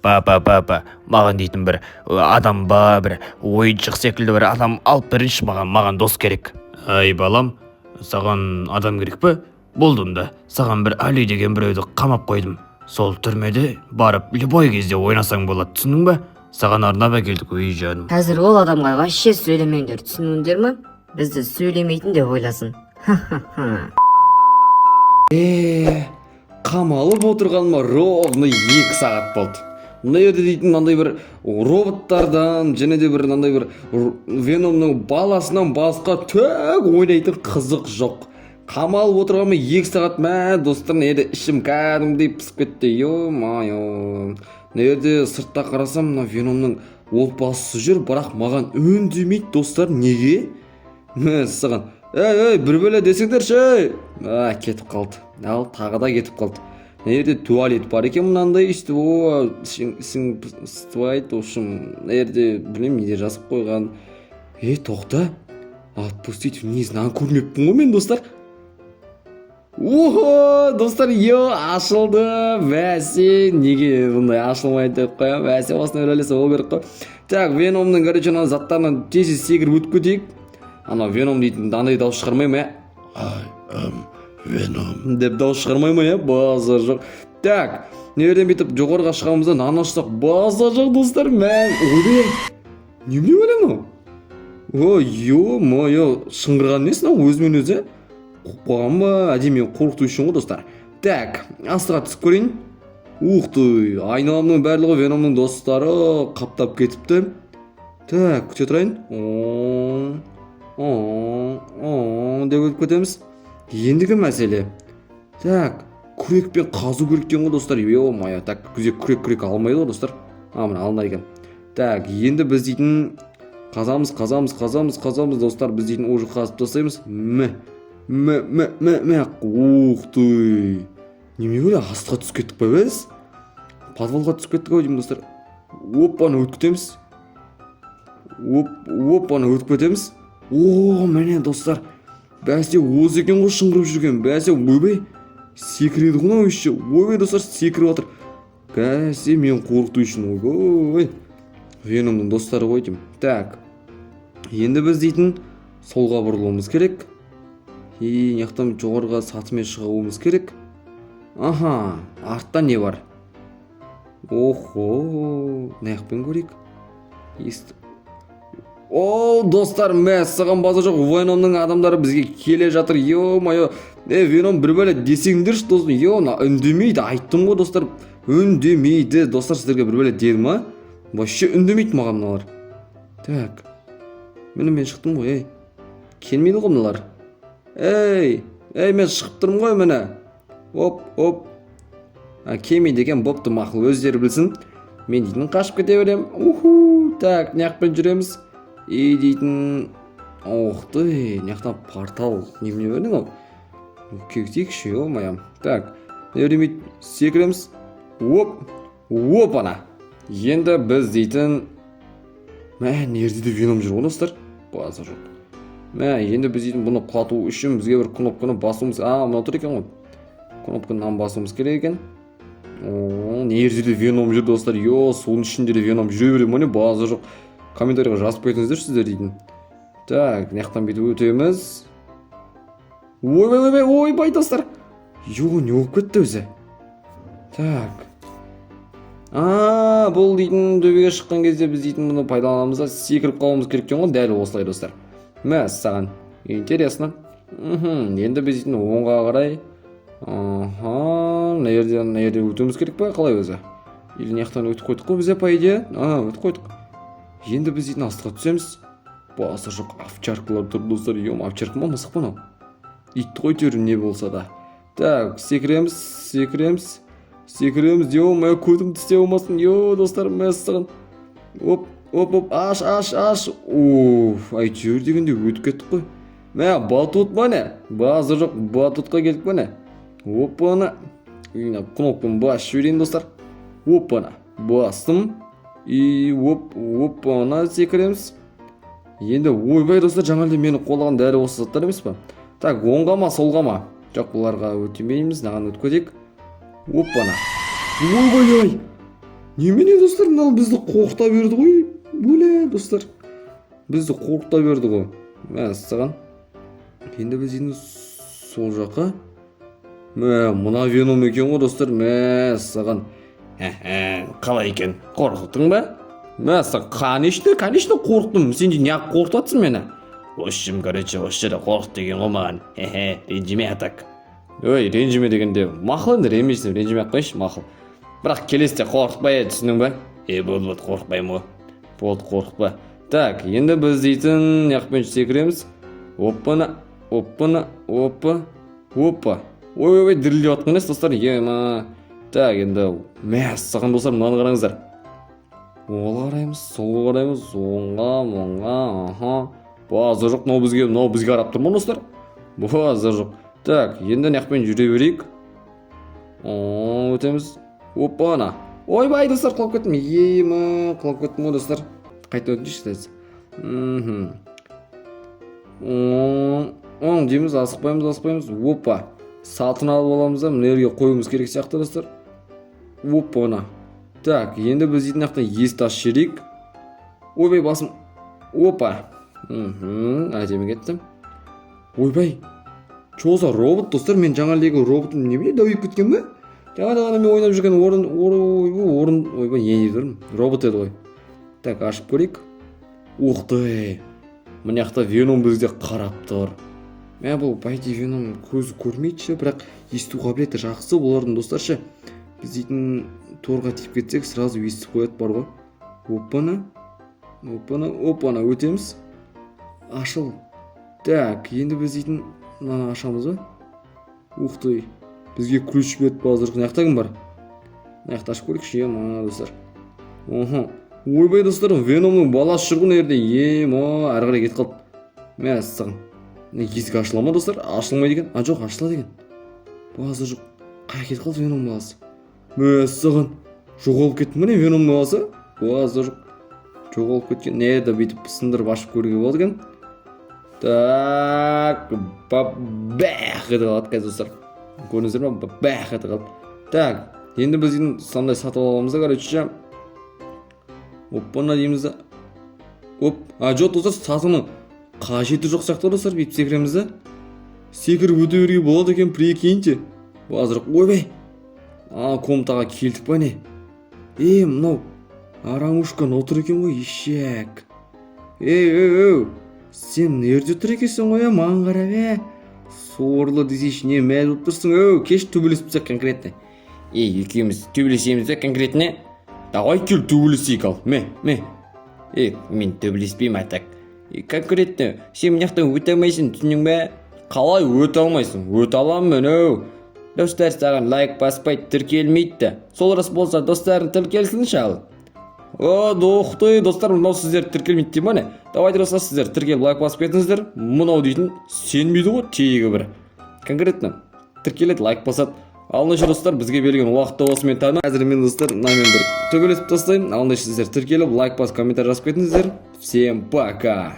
Папа, папа, маған дейтін бір адам ба, бір ойыншық секілді бір адам алып беріңізші маған, маған дос керек. Ай, балам, саған адам керек пе? Болды онда, саған бір Али деген біреуді қамап қойдым. Сол түрмеде барып любой кезде ойнасаң болады, түсіндің ба? Саған арнап әкелдік, ой, жаным. Қазір ол адамға вообще сөйлемеңдер, түсіндіңдер ма? Бізді сөйлемейтін деп ойласын. Ха-ха-ха. Е, қамалып отырғаныма ровно 2 сағат болды. Мына жерде дейтін мынандай бір роботтардан және де бір мынандай бір Веномның баласынан басқа түк ойнайтын қызық жоқ. Қамалып отырғаныма 2 сағат. Мә, достар, мына жерде ішім кәдімгідей пысып кетті, ё-моё. Мына жерде сыртта қарасам, мына Веномның отбасысы жүр, бірақ маған үндемейді, достар. Неге? Мәссаған! Ей, ей, бір бөле десеңдерші, ей! А, кетіп қалды. Ал тағы да кетіп қалды. Мына жерде туалет бар екен мынандай, өйстіп, о, ішің ысытпайды. В общем, мына жерде білмеймін, не жазып қойған. Е, тоқта, отпустить вниз, мынаны көрмеппін ғой мен, достар. Ого, достар, е, ашылды. Бәсе, неге бұндай ашылмайды деп қоямын. Бәсе, осындай бір нәрсе болу керек қой. Так, Веномның, короче, ана заттарынан тез тез секіріп өтіп кетейік. Ана Веном дейтін андай дауыс шығармай ма? I am Venom. Деп дауыс шығармай ма? Иә, базар жоқ. Так, мына жерден бүйтіп жоғарыға шығамыз да, мынаны ашсақ, базар жоқ, достар. Мә, ойбай, немене бәле мынау? Ой, ё-моё, шыңғырған несі мынау? Өзімен өзі қуып қалған ба? Әдейі мені қорқыту үшін ғой, достар. Так, астыға түсіп көрейін. Ух ты, айналамның барлығы Веномның достары қаптап кетіпті. Так, күте тұрайын. О, о, о деп өтіп кетеміз. Ендігі мәселе, так, күрекпен қазу керек екен ғой, достар. Ё-моё, так, бізде күрек алмайды ғой, достар. А, міне, алынады екен. Так, енді біз дейтін қазамыз, қазамыз, қазамыз, қазамыз, достар. Біз дейтін уже қазып тастаймыз. Мә, мә, мә, мә, мә! Ух ты, немене бөле, астқа түсіп кеттік па? Біз подвалға түсіп кеттік ау деймін, достар. Оппаны, өтіп кетеміз. Оп, оппаны, өтіп кетеміз. О, міне, достар, бәсе, осы екен ғой шыңғырып жүрген. Бәсе, ойбай, секіреді ғой мынау еще. Ойбай, достар, секіріп жатыр. Бәсе, мен қорқыту үшін. Ойбай, Веномның достары ғой деймін. Так, енді біз дейтін солға бұрылуымыз керек и мына жақтан жоғарыға сатымен шығуымыз керек. Аха, артта не бар? Охо, мына жақпен көрейік. О, достар, мәссаған, базар жоқ, Веномның адамдары бізге келе жатыр. Ё-моё, е, Веном, бір бәле десеңдерші, досым. Е, мына үндемейді, айттым ғой, достар, үндемейді. Достар, сіздерге бір бәле деді ма? Вообще үндемейді маған мыналар. Так, міне, мен шықтым ғой. Ей, келмейді ғой мыналар. Ей, ей, мен шығып тұрмын ғой, міне. Оп, оп. А, келмейді екен. Бопты, мақұл, өздері білсін. Мен дейтін қашып кете беремін. Уху, так, мына жақпен жүреміз и дейтін, ох ты, мына жақта портал. Немене бар мынау? Кетейікші, ё-моё. Так, мына жерден бүйтіп секіреміз. Оп, оп, ана. Енді біз дейтін, мә, мына жерде де Веном жүр ғой, достар, базар жоқ. Мә, енді біз дейтін бұны құлату үшін бізге бір кнопканы басуымыз, а, мынау тұр екен ғой, кнопканы мынаны басуымыз керек екен. О, мына жерде де Веном жүр, достар. Е, судың ішінде де Веном жүре бере ма, не? Базар жоқ, комментарийға жазып кетіңіздерші сіздер дейтін. Так, мына жақтан бүйтіп өтеміз. Ойбай, ойбай, ойбай, достар! Ё, не болып кетті өзі? Так, а, бұл дейтін төбеге шыққан кезде біз дейтін бұны пайдаланамыз да, секіріп қалуымыз керек екен ғой, дәл осылай, достар. Мәссаған, интересно. Енді біз дейтін оңға қарай, аха, мына жерден өтуіміз керек па, қалай өзі? Или мына жақтан өтіп қойдық қой бізде, по идее. А, өтіп қойдық. Енді біз дейтін астыға түсеміз. Базар жоқ, овчаркалар тұр, достар. Е, овчарка ма, мысық па мынау? Ит қой әйтеуір, не болса да. Так, секіреміз, секіреміз, секіреміз. Ё-моё, көтім тістеп алмасын. Е, достар, мәссаған! Оп, оп, оп, аш, аш, аш! Уф, әйтеуір дегенде өтіп кеттік қой. Мә, батут па, не? Базар жоқ, батутқа келдік па, не? Опана, кнопканы басып жіберейін, достар. Опана, бастым. И оп, опана, секіреміз енді. Ойбай, достар, жаңа әлде мені қуалаған дәл осы заттар емес па? Так, оңға ма, солға ма? Жоқ, бұларға өтемейміз, мынаған өтіп кетейік. Опана! Ойбай ай, Немене, достар, мынау бізді қорқыта берді ғой. Өле, достар, бізді қорқыта берді ғой. Мәссаған, енді біз енді сол жаққа. Мә, мына Веном екен ғой, достар, мәссаған. Қалай екен, қорқыттың ба? Мәссаған, конечно, конечно, қорықтым. Сен де неғып қорқытып жатсың мені? В общем, короче, осы жерде қорқыт деген ғой маған. Хе-хе, ренжіме, а так. Ой, ренжіме дегенде, мақұл, енді ренжімейсің, ренжімей ақ қойшы, мақұл. Бірақ келесіде қорқытпа, е, түсіндің ба? Е, болды, болды, қорықпаймын ғой. Болды, қорықпа. Так, енді біз дейтін мына жақпен секіреміз. Оппана, оппана, опа, опа. Ой, ой, ой, дірілдеп жатқан емес, достар, ема. Так, енді, мәссаған, достар, мынаны қараңыздар. Оңға қараймыз, солға қараймыз, оңға, оңға, аха. Базар жоқ, мынау бізге қарап тұр ма, достар? Базар жоқ. Так, енді мына жақпен жүре берейік. О, өтеміз. Опана. Ойбай, достар, құлап кеттім. Ема, құлап кеттім ғой, достар. Қайта өтейінші, кстати. Оң, оң дейміз, асықпаймыз, асықпаймыз. Опа. Сатын алып аламыз да, мына жерге қоюымыз керек сияқты, достар. Опа. Так, енді біз дейтін жақта есікті ашып жіберейік. Ойбай, басым. Опа. Әдемі кетті. Ойбай. Чё за робот, достар? Мен жаңа лего роботым немене, дәуіп кеткен бе? Жаңа ғана мен ойнап жүрген орын, орын, ойбай, орын, ойбай, не деп тұрмын? Робот еді ғой. Так, ашып көрейік. Ух ты. Мына жақта Веном бізге қарап тұр. Мә, бұл, по идее, Веном көзі көрмейді ше, бірақ есту қабілеті жақсы бұлардың, достар, ше. Біз дейтін торға тиіп кетсек, сразу естіп қояды бар ғой. Опана. Опана, опана, өтеміз. Ашыл. Так, енді біз дейтін мынаны ашамыз ба? Ух ты. Бізге ключ берді, базар. Мына жақта кім бар? Мына жақта ашып көрейікші, ема, достар. Охо. Ойбай, достар, Веномның баласы жүр ғой мына жерде. Ема, әрі қарай кетіп қалды. Мәссаған. Мына есік ашыла ма, достар? Ашылмайды екен. А, жоқ, ашылады екен. Базар жоқ. Қай кетіп қалды Веном баласы? Мәссаған. Жоғалып кетті ме, не, Веномның баласы? Базар жоқ. Жоғалып кеткен. Не еді, бүйтіп сындырып ашып көруге болады екен. Так, бәх ете қалады қазір, достар. Көрдіңіздер ма? Бәх ете қалды. Так, енді біз енді сондай сатып аламыз да, короче. Оппана дейміз да. Оп, а, жоқ, достар, сатының қажеті жоқ сияқты, достар, бүйтіп секіреміз да. Секіріп өте беруге болады екен, прикиньте. Базар, ойбай. А, комнатаға келдік па, не? Е, мынау арамушка отыр екен ғой, ешек. Ей, ей, ей. Сен мына жерде тұр екенсің ғой, е, маған қарап, е. Сорлы десейші, не мәз болып тұрсың, өу, кеш төбелесіп тастайық конкретно. Ей, екеуміз төбелесеміз бе конкретно? Давай, кел, төбелесейік, ал. Ме, ме. Е, мен төбелеспеймін, а так. Е, конкретно, сен мына жақтан өте алмайсың, түсіндің бе? Қалай өте алмайсың? Өте аламын мен, өу. Достар саған лайк баспайды, тіркелмейді де. Сол рас болса, достарың тіркелсінші, ал. О, доқты, достар, мынау сіздер тіркелмейді дей ма, не? Давайте, достар, сіздер тіркеліп, лайк басып кетіңіздер. Мынау дейтін сенбейді ғой тегі бір. Конкретно тіркеледі, лайк басады. Ал ендеше, достар, бізге берген уақыт та осымен тәмам. Қазір мен, достар, мынамен бір төбелесіп тастаймын. Ал ендеше сіздер тіркеліп, лайк басып, комментарий жазып кетіңіздер. Всем пока!